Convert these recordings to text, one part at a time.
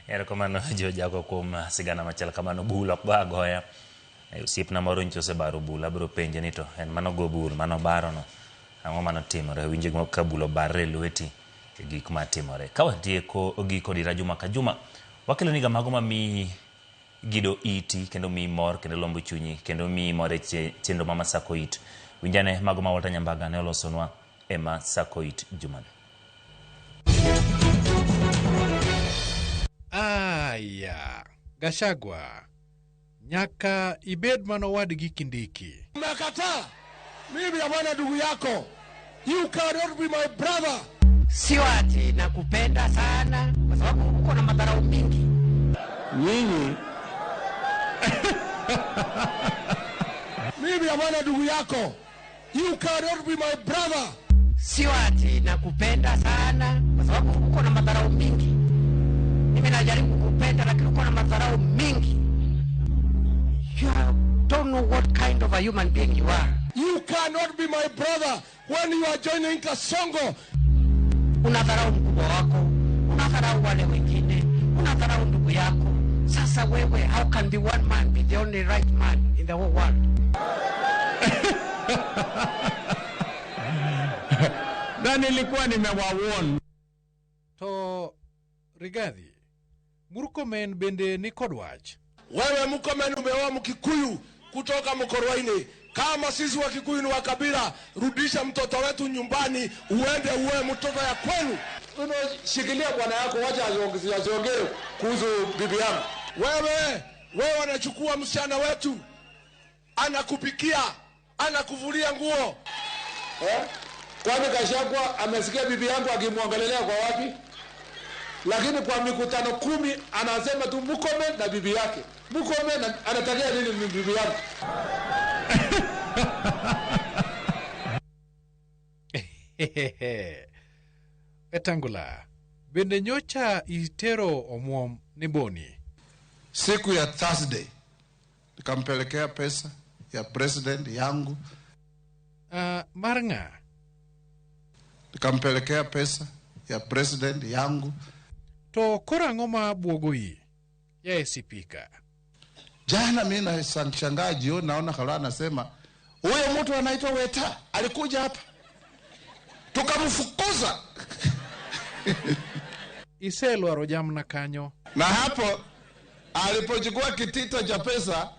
Erokamano jo jago kuom sigana machal kamano. Bul ok go agoya. Osiepna moro nyocha osebaro bul, abiro penje ni to en mano go bul, mano barono. Ang'o manotimore? Winjo gima ka bul obarre e lweti, e gik matimore. Ka watieko giko dira juma ka juma, wakelo niga mago mamiyi gido iti kendo miyi mor kendo lombo chunyi kendo miyi mor e chenro ma Masako It. Winjane mago ma Walter Nyambaga ne olosonwa e Masako It jumani. Aya, Gachagua, nyaka ibed mana owadgi Kindiki. Umekataa. Mimi hapana ndugu yako. You cannot be my brother. Sio ati nakupenda sana kwa sababu uko na madharau mingi. Nyinyi. Mimi hapana ndugu yako. You cannot be my brother. Sio ati nakupenda sana kwa sababu uko na madharau mingi. Mimi najaribu kukupenda lakini uko na madharau mingi. You don't know what kind of a human being you are. You cannot be my brother when you are joining Kasongo. Unadharau mkubwa wako, unadharau wale wengine, unadharau ndugu yako. Sasa wewe, how can be one man be the only right man in the whole world? Na nilikuwa nimewawarn. To Rigathi, Murkomen bende ni kod wach. Wewe Murkomen umeoa Mkikuyu kutoka Mkorwaini. Kama sisi wa Kikuyu ni wa kabila, rudisha mtoto wetu nyumbani, uende uoe mtoto ya kwenu. Unashikilia bwana yako, wacha asiongee kuhusu bibi yangu. Wewe anachukua msichana wetu, anakupikia, anakuvulia nguo. Kwani Gachagua amesikia bibi yangu akimwongelelea kwa wapi? Lakini kwa mikutano 10 anasema tu Murkomen na bibi yake. Murkomen anatakia nini bibi yangu? Wetangula, bende nyocha itero omuom ni Boni? Siku ya Thursday nikampelekea pesa ya president yangu. Mar ng'a? Nikampelekea pesa ya president yangu. To koro ang'o ma buogo iyi? Yaye sipika. Jana mimi nashangaa jioni naona Khalwale anasema huyo mtu anaitwa Weta alikuja hapa tukamfukuza. Iselwaro jamna kanyo. Na hapo alipochukua kitita cha pesa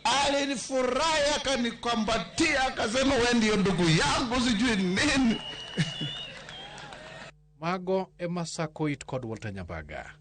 alinifurahi, akanikumbatia, akasema wewe ndio ndugu yangu, sijui nini. Mago ema Sako It kod Walter Nyambaga.